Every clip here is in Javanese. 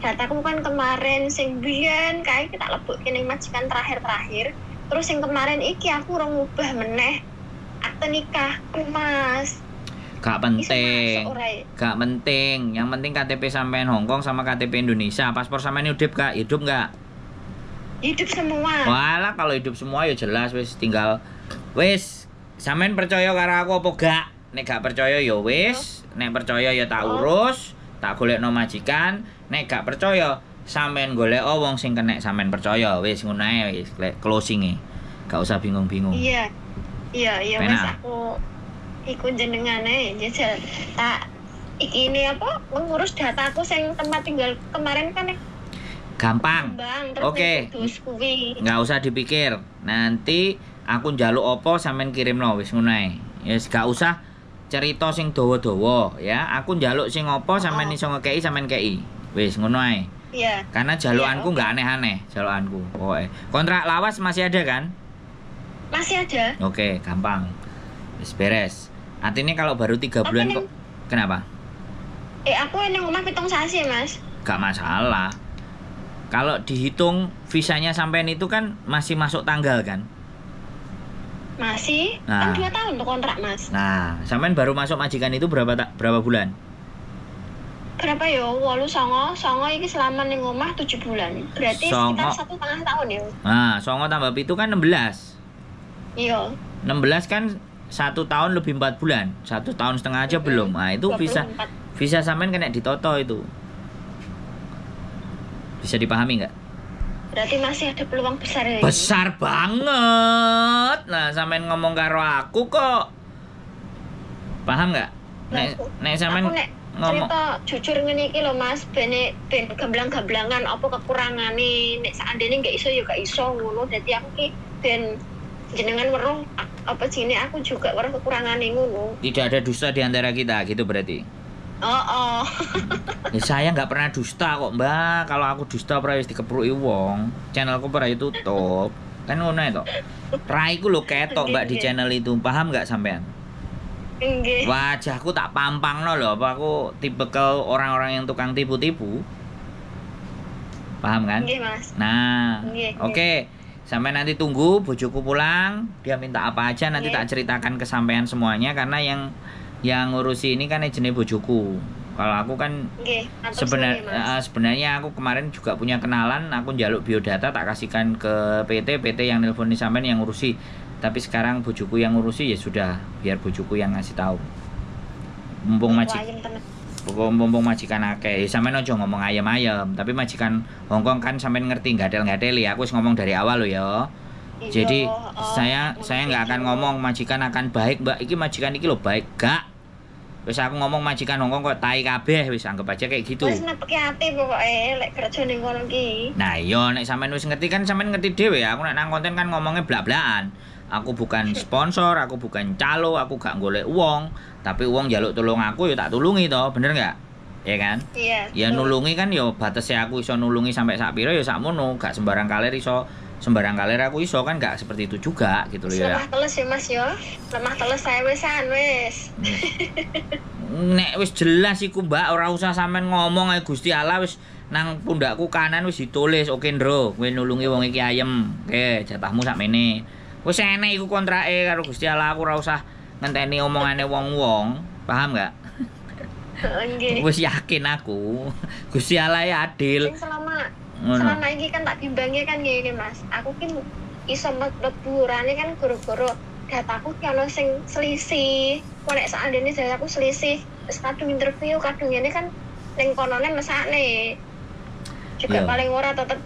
Dataku kan kemarin sing biyen kae tak lebokke ning majikan terakhir-terakhir. Terus sing kemarin iki aku ora ngubah meneh akte nikahku, Mas. Gak Iso penting. masuk ora ya? Gak penting. Yang penting KTP sampean Hongkong sama KTP Indonesia. Paspor sampean hidup gak? Hidup gak? Hidup semua. Walah, kalau hidup semua ya jelas wis, tinggal wis sampean percaya karo aku apa gak? Nek gak percaya ya wis, nek percaya ya tak urus, tak golekno majikan. Nek gak percaya sampean golek wong sing kenek sampean percaya, wis ngono ae wis closinge. Gak usah bingung-bingung. Iya. Iya, wis Penak. aku iku jenengane jajal tak iki ini apa mengurus dataku sing tempat tinggal kemarin kan yang Gampang. Bang, terus Oke. ning Kudus kuwi. Nggak usah dipikir. Nanti aku njaluk apa sampean kirimno, wis ngono ae. Wis gak usah cerita sing dawa-dawa ya. Aku njaluk sing apa sampean iso ngekeki, sampean kei. Wis ngono ae. Iya. Karena jalukanku Iya, oke. nggak aneh-aneh, jalukanku. Pokoknya. Kontrak lawas masih ada kan? Masih ada. Oke, gampang. Wis beres. Artinya kalau baru 3 Tapi bulan kok kenapa? Aku ning omah 7 sasi, Mas. Gak masalah. Kalau dihitung visanya sampean itu kan masih masuk tanggal kan? Masih. Nah. Kan 2 tahun tuh kontrak, Mas. Nah, sampean baru masuk majikan itu berapa berapa bulan? Berapa ya? 8 songo, songo iki selama ning omah 7 bulan. Berarti Songo. sekitar 1,5 tahun ya. Nah, songo tambah 7 kan 16. Iya. 16 kan 1 tahun lebih 4 bulan. 1 tahun setengah aja belum. Nah, itu visa 24. visa sampean kena ditoto itu. Bisa dipahami nggak? Berarti masih ada peluang besar ya. Besar banget. Nah, sampean ngomong karo aku kok. Paham nggak? Nek nek sampean aku nek ngomong cerita jujur ngene iki lho Mas, ben ben gamblang-gamblangan apa kekurangane, nek seandainya nggak iso ya gak iso ngono. Dadi aku ki ben jenengan weruh apa jenenge, aku juga weruh kekurangane ngono. Tidak ada dusta di antara kita gitu berarti. Oh, oh. Ya, saya nggak pernah dusta kok, Mbak. Kalau aku dusta pernah wis dikepruki wong, channelku pernah ditutup. Kan ngono ya toh. Raiku lho ketok, Mbak, di channel itu. Paham nggak sampean? Nggih. Wajahku tak pampangno lho, apa aku tipikal orang-orang yang tukang tipu-tipu? Paham kan? Nggih, Mas. Nah, Nggih, oke. Sampai nanti tunggu bojoku pulang, dia minta apa aja nanti tak ceritakan ke sampean semuanya karena yang ngurusi ini kan jenenge bojoku. Kalau aku kan Nggih, matur suwun nggih, Mas. sebenarnya aku kemarin juga punya kenalan, aku njaluk biodata tak kasihkan ke PT, PT yang nelpon sampean yang ngurusi. Tapi sekarang bojoku yang ngurusi, ya sudah, biar bojoku yang ngasih tahu. Mumpung Wah, majik ayem tenan. mumpung majikan akeh, ya sampean aja ngomong ayem-ayem, tapi majikan Hongkong kan sampean ngerti gatel-gateli, aku wis ngomong dari awal lho ya. Iya, Jadi oh, saya aku saya nggak akan ngerti. ngomong majikan akan baik, Mbak. Iki majikan iki lho baik, gak. Wis aku ngomong majikan Hongkong kok tai kabeh, wis anggap aja kayak gitu. Wis nepeki ati pokoke lek kerja ning kono ki. Nah, iya nek sampean wis ngerti kan sampean ngerti dhewe. Aku nek nang konten kan ngomongnya blak-blakan. Aku bukan sponsor, aku bukan calo, aku gak golek uang, tapi uang njaluk tolong aku ya tak tulungi toh, bener nggak? Ya kan? Iya. Ya betul. nulungi kan ya batasnya aku iso nulungi sampai sak piro ya sakmono, gak sembarang kalir iso, sembarang kalir aku iso kan gak seperti itu juga gitu loh ya. Lemah teles ya Mas ya. Lemah teles saya wisan wis. Nek wis jelas iku Mbak, ora usah sampean ngomong ae, Gusti Allah wis nang pundakku kanan wis ditulis, oke Ndro, kowe nulungi wong iki ayem. Oke, jatahmu sakmene. Wis enek iku kontrake karo Gusti Allah, aku ora usah ngenteni omongane wong-wong, paham gak? Nggih. Wis yakin aku. Gusti Allah ya adil. Sing selama Ngono. selama iki kan tak bimbangnya kan ngene Mas. Aku ki iso mlebu orane kan goro-goro dataku ki ana sing selisih. Kok nek seandainya dataku selisih, terus kadung interview, kadung ngene kan ning konone mesakne. Juga Iya. paling ora tetep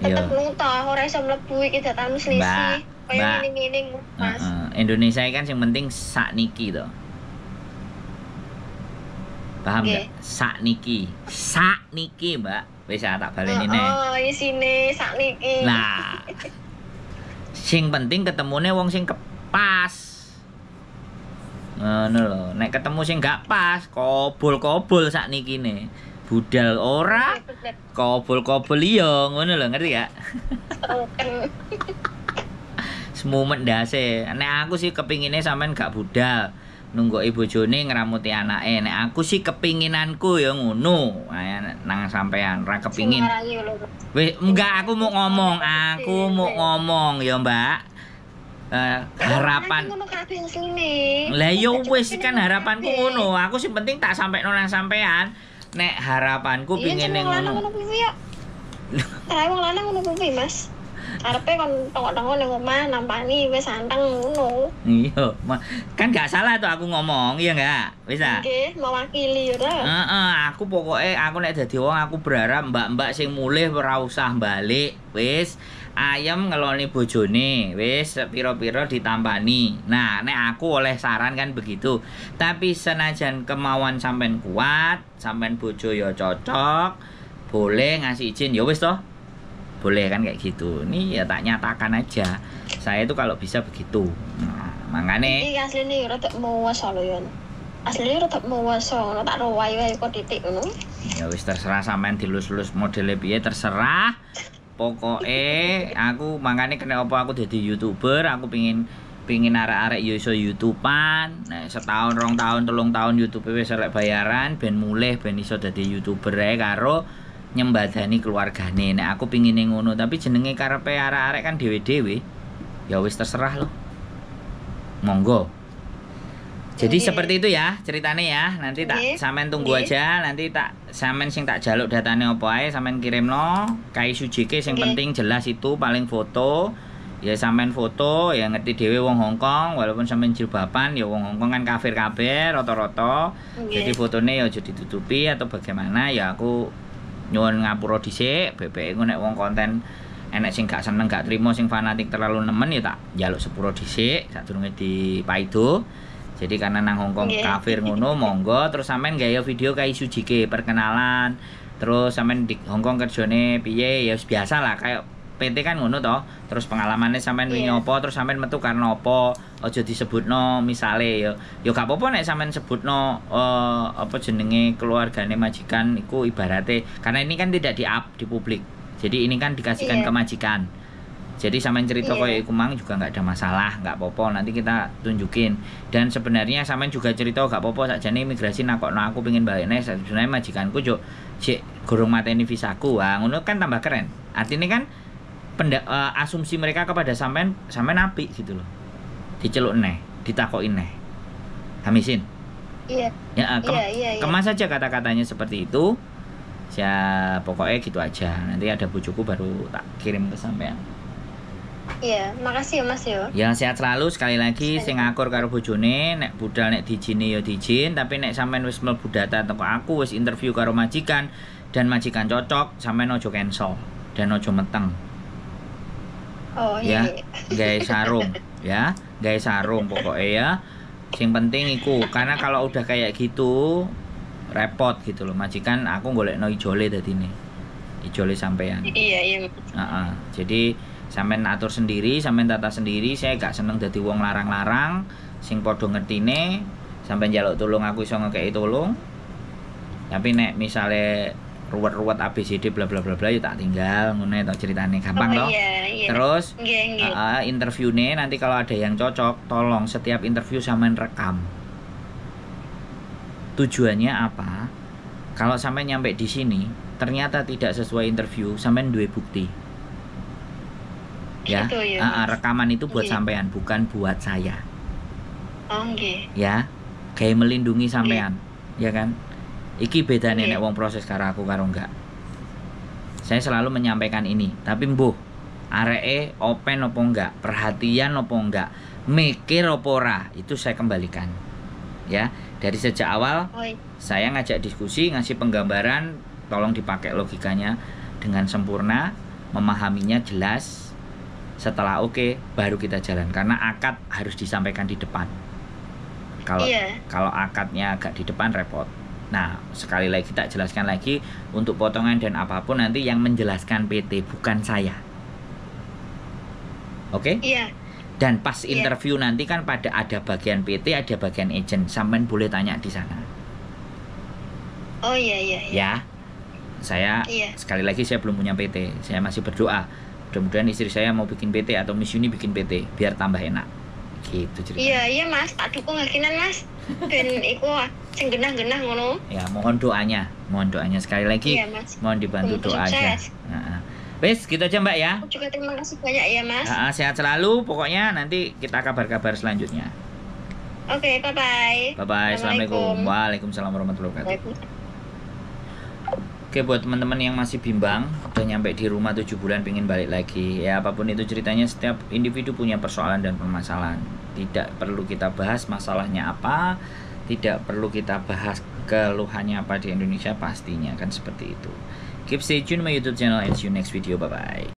Iya. tetep nuta, ora iso mlebu iki datamu selisih. Mbak, Kaya Mbak. ngene-ngene Mas. Heeh. Indonesia kan yang penting sakniki to. Paham Nggih. nggak? Sakniki. Sakniki, Mbak. Wis ah, tak baleni neh. Oh, isine sakniki. Nah. Sing penting ketemune wong sing kepas. Ngono lho. Nek ketemu sing gak pas, kobol-kobol saknikine. Budal ora, kobol-kobol iya, ngono lho, ngerti gak? Token. Semumet ndase. Nek aku sih kepingine sampean gak budal. Nunggoki bojone ngramuti anake. Nek aku sih kepinginanku ya ngono. Nang sampean ra kepingin. Wis enggak, aku mau ngomong, aku mau ngomong ya, Mbak. Harapan lah ya wis kan harapanku ngono. Aku sing penting tak sampekno nang sampean. Nek harapanku pingin ngono. Trae wong lanang ngono kuwi, Mas. Arepe kon tongok-tongok ning omah nampani wis anteng ngono. Iya, kan gak salah tuh aku ngomong, iya enggak? Wis ta? Nggih, mewakili ya ta. Heeh, aku pokoke aku nek dadi wong aku berharap mbak-mbak sing mulih ora usah balik, wis. Ayem ngeloni bojone, wis pira-pira ditampani. Nah, nek aku oleh saran kan begitu. Tapi senajan kemauan sampean kuat, sampean bojo ya cocok, boleh ngasih izin ya wis toh. Boleh kan kayak gitu. Ini ya tak nyatakan aja. Saya itu kalau bisa begitu. Nah, makane iki asline ya rada muwes lho ya. Asline rada muwes ngono tak rowahi wae kok titik ngono. Ya wis terserah sampean dilus-lus modele piye terserah. Pokoke aku makane kena apa aku dadi YouTuber, aku pingin arek-arek ya iso YouTubean. Nek setahun, 2 tahun, 3 tahun YouTube wis elek bayaran ben mulih ben iso dadi YouTuber ae karo nyembadani keluargane. Nek aku pingine ngono, tapi jenenge karepe arek-arek kan dhewe-dhewe. Ya wis terserah loh. Monggo. Jadi seperti itu ya ceritanya ya. Nanti tak sampean tunggu aja, nanti tak sampean sing tak jaluk datane opo ae sampean kirimno. Kai sujike sing penting jelas itu paling foto. Ya sampean foto ya ngerti dhewe wong Hongkong, walaupun sampean jilbaban ya wong Hongkong kan kafir kabeh rata-rata. Jadi fotone ya aja ditutupi atau bagaimana ya aku nyuwun ngapura dhisik, bebeke engko nek wong konten enek sing gak seneng gak trimo sing fanatik terlalu nemen ya tak njaluk sepuro dhisik sadurunge dipaido. Jadi karena nang Hongkong kafir ngono monggo terus sampean gawe video kayak sujike perkenalan. Terus sampean di Hongkong kerjane piye ya biasa lah kayak PT kan ngono toh. Terus pengalamannya sampean wingi apa, terus sampean metu karena apa, aja disebutno misale ya. Ya gak apa-apa nek sampean sebutno apa jenenge keluargane majikan iku ibarate karena ini kan tidak di-up di publik. Jadi ini kan dikasihkan ke majikan. Jadi sampean cerita koyo iku mang juga nggak ada masalah, nggak apa-apa, nanti kita tunjukin. Dan sebenarnya sampean juga cerita gak apa-apa sakjane imigrasi nakokno aku pengin balikne, sebenarnya majikanku yo sik gorong mateni visaku. Wah, ngono kan tambah keren. Artinya kan asumsi mereka kepada sampean, sampean apik gitu loh. Diceluk neh, ditakoki neh. Hamisin. Iya. Ya, kemas saja kata-katanya seperti itu. Ya pokoknya gitu aja. Nanti ada bojoku baru tak kirim ke sampean. Iya, makasih ya Mas yo. Ya sehat selalu sekali lagi sing akur karo bojone, nek budal nek diijini ya diizin, tapi nek sampean wis mlebu data teko aku wis interview karo majikan dan majikan cocok, sampean ojo cancel dan ojo meteng. Oh iya. Ya, gawe sarung ya, gawe sarung pokoknya ya. Sing penting iku, karena kalau udah kayak gitu repot gitu loh. Majikan aku golekno ijole dadine. Ijole sampean. Iya, iya. Heeh. Jadi sampean atur sendiri, sampean tata sendiri. Saya gak seneng dadi wong larang-larang, sing padha ngertine, sampean njaluk tulung aku iso ngekeki tulung. Tapi nek misale ruwet-ruwet ABCD bla bla bla bla ya tak tinggal ngono ya tak ceritane gampang toh. Iya, iya. Terus nggih. Interviewne nanti kalau ada yang cocok, tolong setiap interview sampean rekam. Tujuannya apa? Kalau sampean nyampe di sini ternyata tidak sesuai interview, sampean duwe bukti. Ya, gitu, ya rekaman itu buat sampean, bukan buat saya. Oh, nggih. Ya, kayak melindungi sampean, ya kan? Iki bedane nek wong proses karo aku karo enggak. Saya selalu menyampaikan ini, tapi mbuh areke open opo enggak, perhatian opo enggak, mikir opo ora, itu saya kembalikan. Ya, dari sejak awal saya ngajak diskusi, ngasih penggambaran, tolong dipakai logikanya dengan sempurna, memahaminya jelas. Setelah oke, baru kita jalan karena akad harus disampaikan di depan. Kalau kalau akadnya agak di depan repot. Nah, sekali lagi tak jelaskan lagi untuk potongan dan apapun nanti yang menjelaskan PT bukan saya. Oke? Iya. Dan pas interview nanti kan pada ada bagian PT, ada bagian agent. Sampean boleh tanya di sana. Oh iya iya. Ya. Saya sekali lagi saya belum punya PT. Saya masih berdoa. Mudah-mudahan istri saya mau bikin PT atau Miss Yuni bikin PT biar tambah enak. Gitu ceritanya. Iya, iya Mas, tak dukung yakinan Mas. Ben iku sing genah-genah ngono. Ya, mohon doanya sekali lagi. Iya, Mas. Mohon dibantu Semoga doa aja. sukses. Nah, wes, gitu aja Mbak ya. Aku juga terima kasih banyak ya Mas. Ah, sehat selalu, pokoknya nanti kita kabar-kabar selanjutnya. Oke, bye-bye. Bye bye. Assalamualaikum. Waalaikumsalam warahmatullahi wabarakatuh. Waalaikumsalam. Oke, buat teman-teman yang masih bimbang, udah nyampe di rumah 7 bulan pengen balik lagi. Ya apapun itu ceritanya, setiap individu punya persoalan dan permasalahan. Tidak perlu kita bahas masalahnya apa, tidak perlu kita bahas keluhannya apa di Indonesia, pastinya kan seperti itu. Keep stay tune my YouTube channel and see you next video. Bye bye.